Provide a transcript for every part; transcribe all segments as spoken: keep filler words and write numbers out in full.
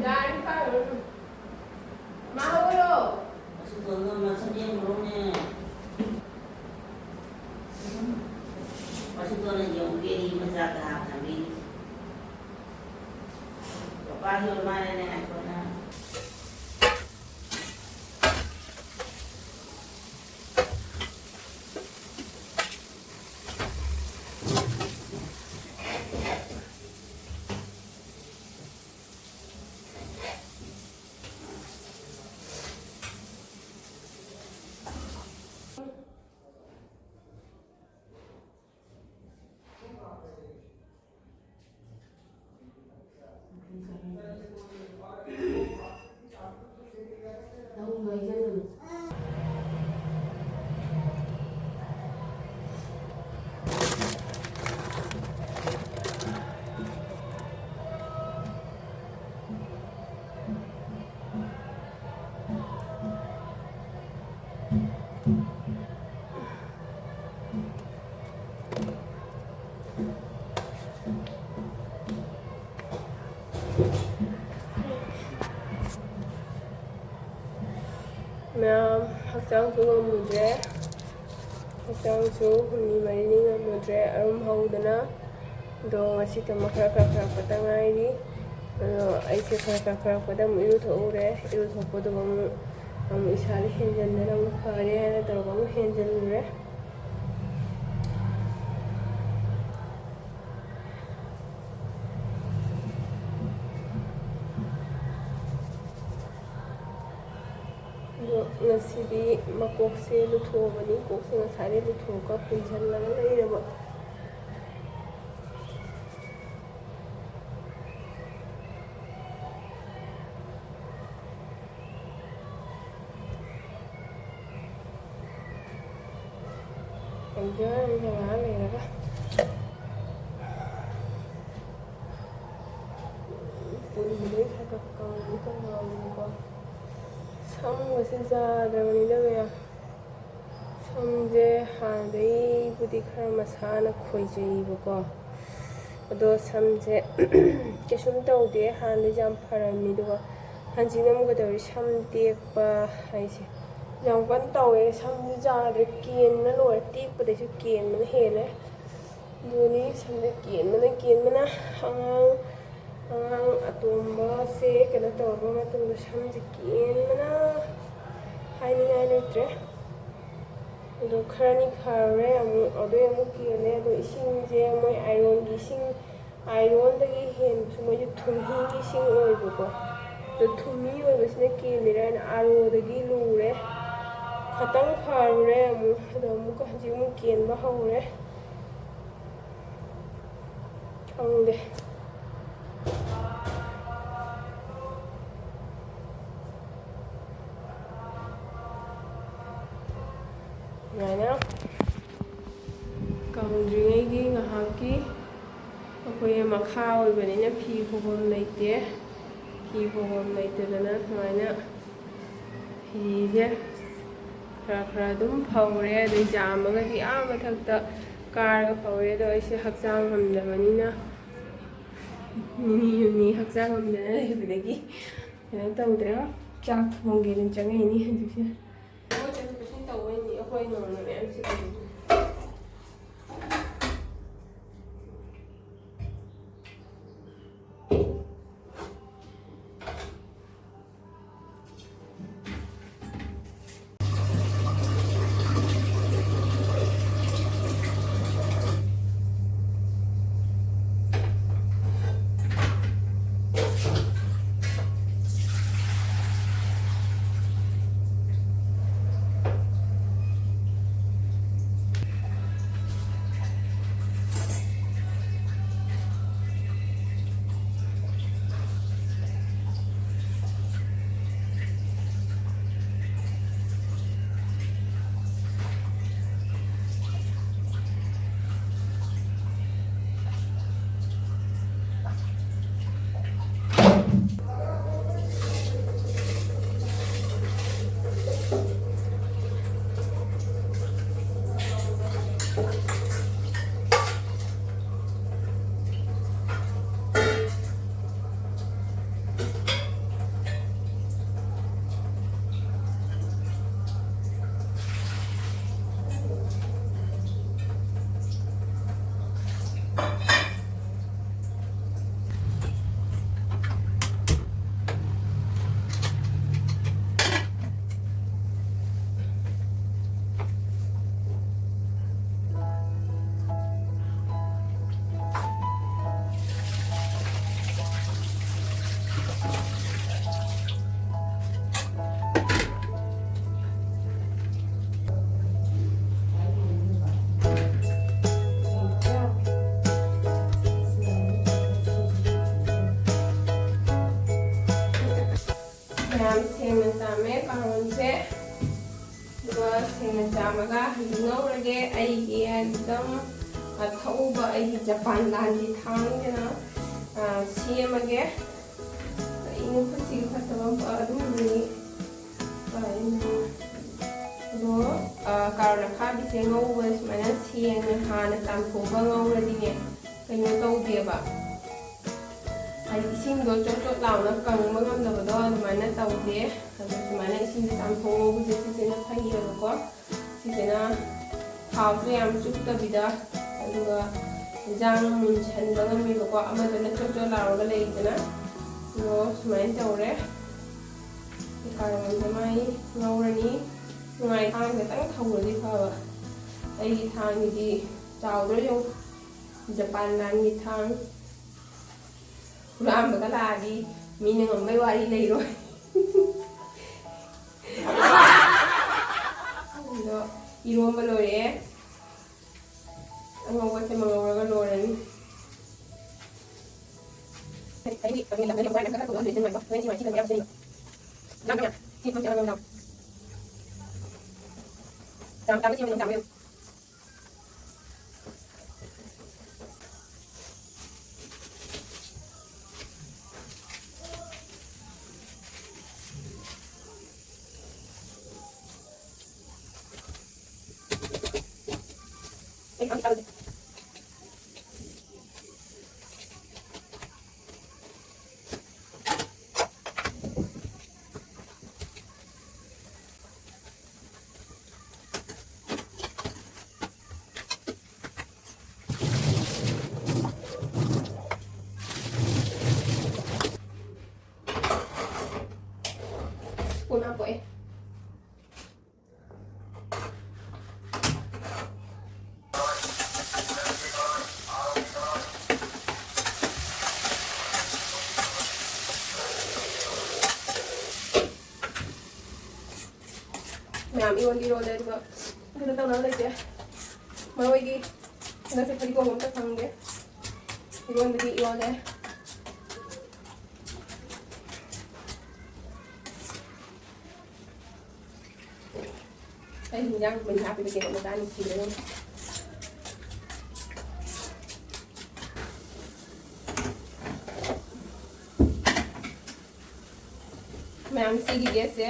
ꯌꯥꯔꯦ, ꯐꯔꯦ꯫ ꯃꯥ ꯍꯧꯒꯠꯂꯣ꯫ ꯃꯁꯤ ꯇꯣꯟꯗꯣꯟ ꯃꯁꯝ ꯌꯦꯡꯉꯨꯔꯣꯅꯦ꯫ ꯃꯁꯤ ꯇꯣꯟꯅ ꯌꯦꯡꯉꯨ ꯀꯦꯔꯤ ꯃꯆꯥ ꯀꯅꯥ ꯊꯝꯕꯤꯔꯤꯁꯦ? ꯄꯄꯥꯒꯤ ꯑꯣꯏ ꯃꯥꯜꯂꯦꯅꯦ, ꯉꯥꯏꯈꯣꯅꯦ꯫ ꯃꯌꯥꯝ ꯍꯛꯆꯥꯡꯁꯨ ꯉꯝꯃꯨꯗ꯭ꯔꯦ, ꯍꯛꯆꯥꯡꯁꯨ ꯍꯨꯝꯅꯤ ꯃꯔꯤꯅꯤ ꯉꯝꯃꯨꯗ꯭ꯔꯦ, ꯑꯔꯨꯝ ꯍꯧꯗꯅ꯫ ꯑꯗꯣ ꯉꯁꯤꯇꯃꯛ ꯈꯔ ꯈꯔ ꯐꯔꯛꯄꯇ ꯉꯥꯏꯔꯤ꯫ ꯑꯗꯣ ꯑꯩꯁꯦ ꯈꯔ ꯈꯔ ꯐꯔꯛꯄꯗ ꯑꯃꯨꯛ ꯏꯔꯨꯊꯣꯛꯎꯔꯦ꯫ ꯏꯔꯨꯊꯣꯛꯄꯗꯨꯒ ꯑꯃꯨꯛ, ꯑꯃꯨꯛ ꯏꯁꯥꯁꯦ ꯍꯦꯟꯖꯟꯗꯅ ꯑꯃꯨꯛ ꯐꯔꯦ ꯍꯥꯏꯅ ꯇꯧꯔꯒ ꯑꯃꯨꯛ ꯍꯦꯟꯖꯜꯂꯨꯔꯦ꯫ ꯑꯗꯣ ꯉꯁꯤꯗꯤ ꯃꯀꯣꯛꯁꯦ ꯂꯨꯊꯣꯛꯑꯕꯅꯤ꯫ ꯀꯣꯛꯁꯦ ꯉꯁꯥꯏꯗꯩ ꯂꯨꯊꯣꯛꯑꯒ ꯄꯨꯟꯁꯤꯜꯂꯒ ꯂꯩꯔꯕ꯫ ꯇꯧꯖꯔꯅꯤ ꯉꯥꯏꯍꯥꯛ ꯂꯩꯔꯒ꯫ ꯄꯨꯟꯕꯗꯩ ꯈꯔ ꯈꯔ ꯀꯪꯕꯗꯤ ꯀꯪꯉꯕꯅꯤꯀꯣ꯫ ꯁꯝꯒꯁꯦ ꯌꯥꯗ꯭ꯔꯕꯅꯤꯗ ꯃꯌꯥꯝ꯫ ꯁꯝꯁꯦ ꯍꯥꯟꯅꯗꯩꯕꯨꯗꯤ ꯈꯔ ꯃꯁꯥꯅ ꯈꯣꯏꯖꯩꯕꯀꯣ꯫ ꯑꯗꯣ ꯁꯝꯁꯦ ꯀꯩꯁꯨꯝ ꯇꯧꯗꯦ, ꯍꯥꯟꯅꯗꯤ ꯌꯥꯝ ꯐꯔꯝꯃꯤ, ꯑꯗꯨꯒ ꯍꯧꯖꯤꯛꯅ ꯑꯃꯨꯛ ꯀꯩꯗꯧꯔꯤ, ꯁꯝ ꯇꯦꯛꯄ ꯍꯥꯏꯁꯦ ꯌꯥꯝ ꯀꯟꯅ ꯇꯧꯋꯦ꯫ ꯁꯝꯁꯨ ꯌꯥꯗ꯭ꯔꯦ, ꯀꯦꯟꯕꯅ ꯂꯣꯏꯔꯦ, ꯇꯦꯛꯄꯗꯩꯁꯨ ꯀꯦꯟꯕꯅ ꯍꯦꯜꯂꯦ꯫ ꯑꯗꯨꯅꯤ ꯁꯝꯁꯦ ꯀꯦꯟꯕꯅ ꯀꯦꯟꯕꯅ꯫ ꯑꯉꯥꯡ ꯑꯉꯥꯡ ꯑꯇꯣꯝꯕꯁꯦ ꯀꯩꯅꯣ ꯇꯧꯔꯕ ꯃꯇꯨꯡꯗ ꯁꯝꯁꯦ ꯀꯦꯟꯕꯅ ꯍꯥꯏꯅꯤꯡꯉꯥꯏ ꯂꯩꯇ꯭ꯔꯦ꯫ ꯑꯗꯣ ꯈꯔꯅꯤ ꯐꯔꯦ, ꯑꯃꯨꯛ ꯑꯗꯨꯗꯩ ꯑꯃꯨꯛ ꯀꯦꯜꯂꯦ꯫ ꯑꯗꯣ ꯏꯁꯤꯡꯁꯦ ꯃꯣꯏ ꯑꯥꯏꯔꯣꯟꯒꯤ ꯏꯁꯤꯡ, ꯑꯥꯏꯔꯣꯟꯗꯒꯤ ꯍꯦꯟꯕꯁꯨ ꯃꯣꯏꯁꯦ ꯊꯨꯝꯍꯤꯒꯤ ꯏꯁꯤꯡ ꯑꯣꯏꯕꯀꯣ꯫ ꯑꯗꯣ ꯊꯨꯝꯍꯤ ꯑꯣꯏꯕꯁꯤꯅ ꯀꯦꯜꯂꯤꯔ ꯍꯥꯏꯅ ꯑꯥꯔꯣꯗꯒꯤ ꯂꯨꯔꯦ꯫ ꯈꯇꯪ ꯐꯔꯨꯔꯦ ꯑꯃꯨꯛ, ꯑꯗꯣ ꯑꯃꯨꯛꯀ ꯍꯧꯖꯤꯛ ꯑꯃꯨꯛ ꯀꯦꯟꯕ ꯍꯧꯔꯦ꯫ ꯈꯪꯗꯦ꯫ ꯁꯨꯃꯥꯏꯅ ꯀꯪꯗ꯭ꯔꯤꯉꯩꯒꯤ ꯉꯥꯏꯍꯥꯛꯀꯤ ꯑꯩꯈꯣꯏ ꯃꯈꯥ ꯑꯣꯏꯕꯅꯤꯅ ꯐꯤ ꯐꯧꯐꯝ ꯂꯩꯇꯦ꯫ ꯐꯤ ꯐꯧꯐꯝ ꯂꯩꯇꯗꯅ ꯁꯨꯃꯥꯏꯅ ꯐꯤꯁꯦ ꯈꯔ ꯈꯔ ꯑꯗꯨꯝ ꯐꯧꯔꯦ꯫ ꯑꯗꯩ ꯌꯥꯝꯃꯒꯗꯤ ꯑꯥ ꯃꯊꯛꯇ ꯀꯥꯔꯒ ꯐꯧꯔꯦ꯫ ꯑꯗꯣ ꯑꯩꯁꯦ ꯍꯛꯆꯥꯡ ꯉꯝꯗꯕꯅꯤꯅ, ꯅꯤꯅꯤ ꯍꯨꯝꯅꯤ ꯍꯛꯆꯥꯡ ꯉꯝꯗꯅ ꯂꯩꯕꯗꯒꯤ ꯀꯩꯅꯣ ꯇꯧꯗ꯭ꯔꯦ꯫ ꯆꯥꯛ ꯊꯣꯡꯒꯦꯅ ꯆꯪꯉꯛꯏꯅꯤ ꯍꯧꯖꯤꯛꯁꯦ꯫ ꯃꯣꯏ ꯆꯠꯊꯣꯛ ꯆꯠꯁꯤꯟ ꯇꯧꯕꯩꯅꯤ ꯑꯩꯈꯣꯏ ꯅꯣꯡꯃ ꯃꯌꯥꯝ ꯁꯤꯟꯅꯩꯁꯦ꯫ ꯃꯌꯥꯝ ꯁꯦꯡꯅ ꯆꯥꯝꯃꯦ ꯀꯥꯔꯣꯟꯁꯦ꯫ ꯑꯗꯨꯒ ꯁꯦꯡꯅ ꯆꯥꯝꯃꯒ ꯍꯧꯖꯤꯛ ꯉꯧꯔꯒꯦ꯫ ꯑꯩꯒꯤ ꯑꯦꯛꯗꯝ ꯑꯊꯧꯕ ꯑꯩꯒꯤ ꯖꯄꯥꯟ ꯂꯥꯟꯒꯤ ꯊꯥꯡꯁꯤꯅ, ꯑ, ꯁꯦꯝꯃꯒꯦ꯫ ꯀꯩꯅꯣ ꯈꯨꯠꯁꯤꯒ ꯐꯠꯇꯕ ꯑꯃ ꯑꯗꯨꯝ ꯎꯏ꯫ ꯀꯩꯅꯣ? ꯑꯗꯣ, ꯑ, ꯀꯥꯔꯣꯟ ꯑꯈꯥꯕꯤꯁꯦ ꯉꯧꯕ ꯁꯨꯃꯥꯏꯅ ꯁꯦꯡꯅ ꯍꯥꯟꯅ ꯆꯥꯝꯊꯣꯛꯑꯒ ꯉꯧꯔꯗꯤꯅꯦ ꯀꯩꯅꯣ ꯇꯧꯗꯦꯕ꯫ ꯍꯥꯏꯗꯤ ꯏꯁꯤꯡꯗꯣ ꯆꯣꯠ ꯆꯣꯠ ꯂꯥꯎꯅ ꯀꯪꯕ ꯉꯝꯗꯕꯗꯣ ꯑꯗꯨꯃꯥꯏꯅ ꯇꯧꯗꯦ꯫ ꯑꯗꯣ ꯁꯨꯃꯥꯏꯅ ꯏꯁꯤꯡꯗ ꯆꯥꯝꯊꯣꯛ ꯉꯧꯕꯁꯦ ꯁꯤꯁꯤꯅ ꯐꯩꯌꯦꯕꯀꯣ꯫ ꯁꯤꯁꯤꯅ ꯊꯥꯎꯁꯨ ꯌꯥꯝ ꯆꯨꯞꯇꯕꯤꯗ, ꯑꯗꯨꯒ ꯏꯟꯖꯥꯡ ꯃꯨꯟꯁꯟꯕ ꯉꯝꯃꯦꯕꯀꯣ, ꯑꯃꯗꯨꯅ ꯆꯣꯠ ꯆꯣꯠ ꯂꯥꯎꯔꯒ ꯂꯩꯗꯅ꯫ ꯑꯗꯣ ꯁꯨꯃꯥꯏꯅ ꯇꯧꯔꯦ꯫ ꯀꯥꯔꯣꯟꯁꯦ ꯃꯥꯏ ꯉꯧꯔꯅꯤ꯫ ꯅꯨꯡꯉꯥꯏ ꯊꯥꯡ ꯈꯤꯇꯪ ꯊꯧꯔꯗꯤ ꯐꯕ꯫ ꯑꯩꯒꯤ ꯊꯥꯡꯁꯤꯗꯤ ꯆꯥꯎꯗ꯭ꯔꯣ ꯌꯦꯡꯉꯨ꯫ ꯖꯄꯥꯟ ꯂꯥꯟꯒꯤ ꯊꯥꯡ꯫ ꯍꯨꯔꯥꯟꯕꯒ ꯂꯥꯛꯑꯗꯤ ꯃꯤꯅ ꯉꯝꯕꯩ ꯋꯥꯔꯤ ꯂꯩꯔꯣꯏ꯫ ꯑꯗꯣ ꯏꯔꯣꯝꯕ ꯂꯣꯏꯔꯦ꯫ ꯑꯉꯧꯕꯁꯦ ꯃꯉꯧꯔꯒ ꯂꯣꯏꯔꯅꯤ꯫ ꯁ꯭ꯄꯨꯟ ꯍꯥꯞꯄꯛꯑꯦ꯫ ꯌꯥꯝ ꯏꯔꯣꯟꯗꯤ ꯏꯔꯣꯜꯂꯦ, ꯑꯗꯨꯒ ꯀꯩꯅꯣ ꯇꯧꯅꯕ ꯂꯩꯇꯦ꯫ ꯃꯔꯣꯏꯒꯤ ꯍꯟꯗꯛꯁꯦ ꯐꯗꯤꯒꯣꯝ ꯑꯝꯇ ꯐꯪꯗꯦ꯫ ꯏꯔꯣꯟꯕꯗꯤ ꯏꯔꯣꯜꯂꯦ꯫ ꯑꯩ ꯍꯤꯟꯖꯥꯡ ꯃꯍꯤ ꯍꯥꯞꯄꯤꯕ ꯀꯦꯔꯣꯠ ꯃꯆꯥ ꯅꯨꯡꯁꯤꯕꯗꯣ꯫ ꯃꯌꯥꯝ, ꯁꯤꯒꯤ ꯒꯦꯁꯁꯦ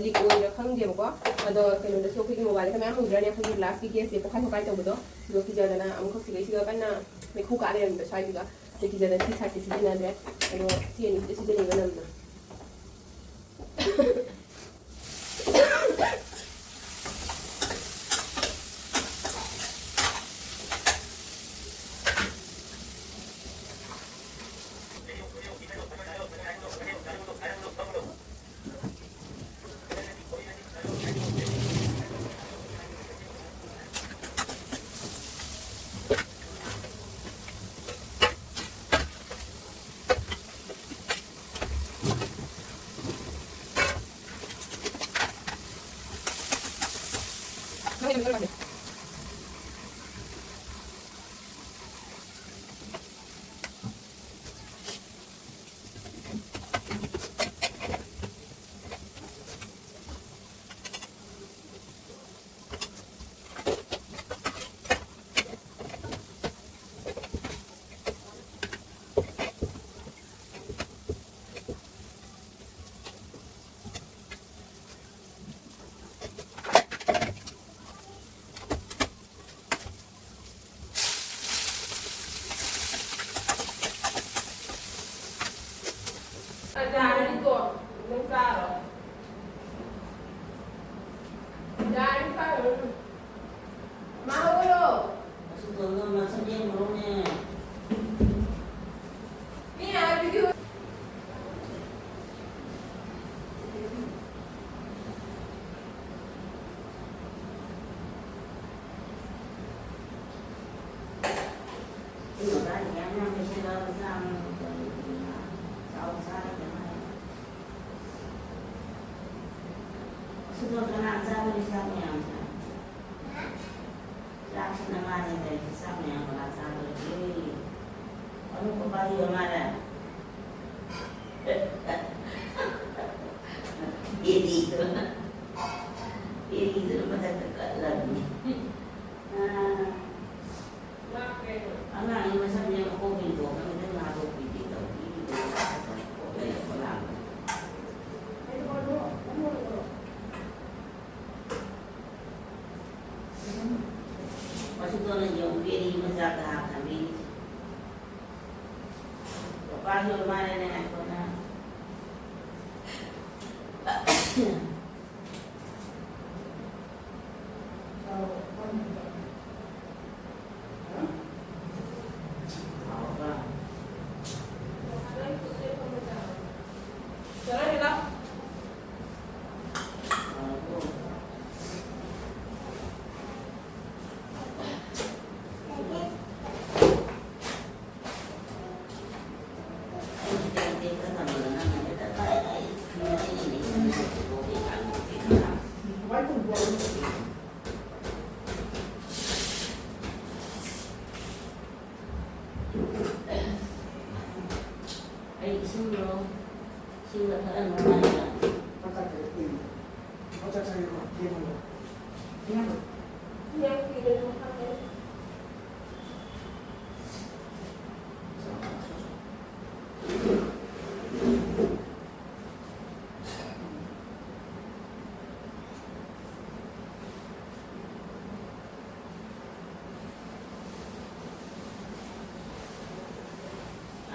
ꯂꯤꯛ ꯑꯣꯏꯔ ꯈꯪꯗꯦꯕꯀꯣ, ꯑꯗꯣ ꯀꯩꯅꯣꯗꯁꯨ ꯑꯩꯈꯣꯏꯒꯤ ꯃꯣꯕꯥꯏꯜꯗ ꯃꯌꯥꯝ ꯎꯗ꯭ꯔꯅꯦ, ꯑꯩꯈꯣꯏꯒꯤ ꯒ꯭ꯂꯥꯁꯀꯤ ꯒꯦꯁꯁꯦ ꯄꯣꯈꯥꯏ ꯈꯣꯠꯀꯥꯏ ꯇꯧꯕꯗꯣ, ꯑꯗꯣ ꯀꯤꯖꯗꯅ ꯑꯃꯨꯛꯈꯛ ꯁꯤꯒꯩꯁꯤꯒ ꯀꯟꯅ ꯃꯩꯈꯨ ꯀꯥ ꯂꯩꯔꯝꯃꯤꯕ ꯁ꯭ꯋꯥꯏꯁꯤꯒ꯫ ꯑꯗꯨ ꯀꯤꯖꯗꯅ ꯁꯤ ꯁꯥꯏꯠꯁꯦ ꯁꯤꯖꯤꯟꯅꯗ꯭ꯔꯦ, ꯑꯗꯣ ꯁꯤ ꯑꯅꯤꯁꯤꯗ ꯁꯤꯖꯤꯟꯅꯩꯕ ꯅꯝꯅ꯫ ꯌꯥꯔꯅꯤꯀꯣ, ꯅꯪ ꯆꯥꯔꯣ꯫ ꯌꯥꯔꯅꯤ, ꯆꯥꯔꯨꯔꯅꯨ꯫ ꯃꯥ ꯍꯧꯒꯠꯂꯣ꯫ ꯑꯁꯤ ꯇꯧꯔꯒ ꯃꯁꯛ ꯌꯦꯡꯕ꯭ꯔꯣꯅꯦ? ꯃꯤ ꯑꯥ video ꯑꯗꯣ ꯀꯅꯥ ꯆꯥꯗꯣꯔꯤ ꯆꯥꯛ ꯃꯌꯥꯝꯁꯦ? ꯆꯥꯛꯁꯤꯅ ꯃꯥꯅ ꯂꯩꯔꯤꯁꯦ, ꯆꯥꯛ ꯃꯌꯥꯝ ꯀꯅꯥ ꯆꯥꯗꯣꯔꯤꯒꯦ? ꯑꯃꯨꯛꯀ ꯄꯥꯏꯌꯣ ꯃꯥꯅ꯫ ꯄꯦꯔꯤꯗꯨꯅ, ꯄꯦꯔꯤꯗꯨꯅ ꯃꯊꯛꯇ ꯀꯠꯂꯕꯅꯤ꯫ ꯑꯥ꯫ ꯑꯉꯥꯡꯒꯤ ꯃꯁꯝꯁꯦ ꯃꯀꯣꯛ ꯇꯦꯡꯊꯣꯛꯈ꯭ꯔꯕꯅꯤꯅ ꯉꯥꯗꯣꯛꯄꯤꯒꯦ ꯇꯧꯕꯤꯔꯤꯕꯅꯤ꯫ ꯀꯣꯛ ꯂꯩꯔꯛꯄ ꯂꯥꯛꯄ꯫ ꯃꯁꯤꯗꯣꯅ ꯌꯦꯡꯉꯨ, ꯕꯦꯔꯤ ꯃꯆꯥ ꯀꯅꯥ ꯊꯝꯕꯤꯔꯤꯁꯦ? ꯄꯄꯥꯁꯨ ꯑꯣꯏ ꯃꯥꯜꯂꯦꯅꯦ, ꯉꯥꯏꯈꯣꯅꯦ꯫ ꯑꯩ ꯏꯁꯤꯡꯗꯣ, ꯏꯁꯤꯡꯗꯣ ꯊꯛꯑꯅꯨ ꯍꯥꯏꯕ꯫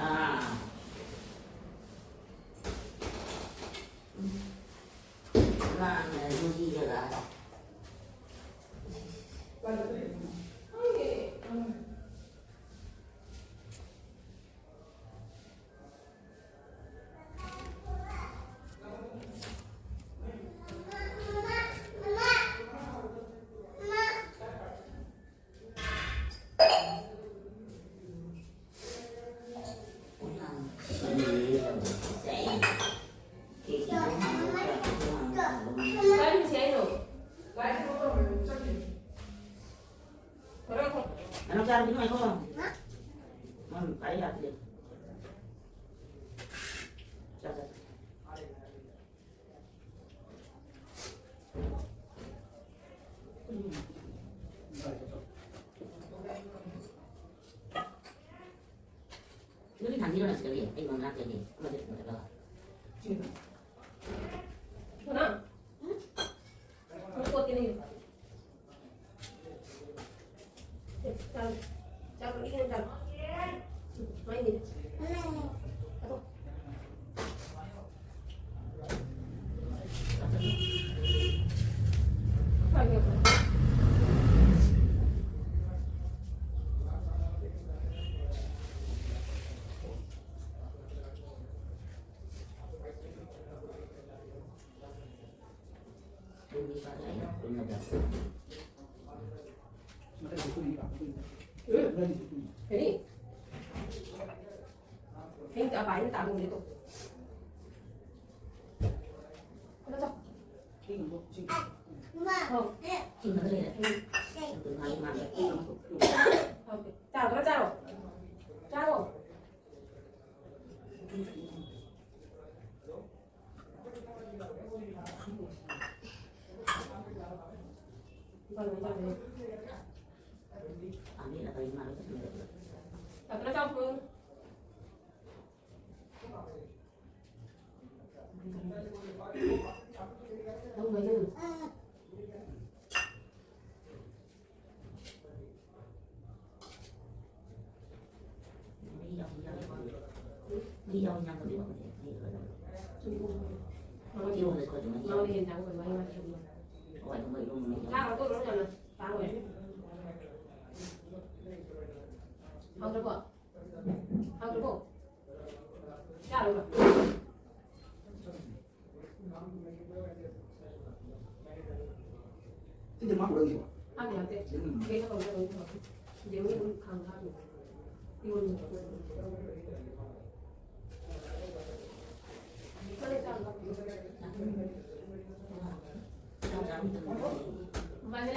ꯑꯥ꯫ ꯂꯥꯡꯉꯦ ꯃꯣꯏꯒꯤ ꯖꯒꯥꯁꯦ꯫ ꯌꯥꯗꯦ, ꯅꯨꯡꯉꯥꯏꯀꯣ꯫ ꯎꯝ, ꯄꯥꯏ ꯌꯥꯗꯦ꯫ ꯆꯥ, ꯆꯥ, ꯆꯥ꯫ ꯎꯝ꯫ ꯑꯗꯨꯗꯤ ꯊꯥꯡꯖꯤꯡ ꯂꯣꯟꯅ ꯁꯤꯗꯧꯔꯤ꯫ ꯑꯩ ꯃꯉꯥ ꯇꯧꯔꯤ꯫ ꯑꯃꯗꯤ ꯃꯨꯊꯠꯂꯒ꯫ ꯀꯅꯥ? ꯎꯝ? ꯀꯣꯠꯀꯦ ꯅꯪꯒꯤ꯫ ꯆꯥꯔꯣ꯫ ꯆꯥꯔꯣ, ꯏꯪꯅ ꯆꯥꯔꯣ꯫ ꯎꯝ, ꯃꯥꯏ ꯃꯤꯠ꯫ ꯑꯗꯣ꯫ ꯎꯝ꯫ ꯀꯔꯤ? ꯍꯌꯦꯡ ꯑꯄꯥꯏꯅ ꯇꯥꯛꯂꯨꯒꯦ ꯇꯧ꯫ ꯀꯩꯅꯣ ꯇꯧ꯫ ꯍꯣ꯫ ꯎꯝ꯫ ꯍꯣ꯫ ꯆꯥꯔꯣ, ꯈꯔ ꯆꯥꯔꯣ꯫ ꯆꯥꯔꯣ꯫ ꯍꯥꯎꯔꯕꯣ? ꯍꯥꯎꯔꯕꯣ? ꯆꯥꯔꯕꯣ? ꯁꯤꯗꯤ ꯃꯥ ꯄꯨꯔꯛꯏꯁꯤꯕꯣ? ꯍꯥꯞꯇꯦ, ꯍꯥꯞꯇꯦ꯫ ꯎꯝ꯫ ꯀꯩꯅꯣ ꯇꯧꯔꯒ ꯑꯗꯨꯝ ꯊꯝꯃꯣ꯫ ꯌꯦꯔꯨꯝ ꯑꯗꯨꯝ ꯈꯥꯡꯗ ꯍꯥꯞꯄꯤꯌꯨ꯫ ꯏꯔꯣꯟꯕꯗꯣ꯫ ꯃꯥꯅꯦ꯫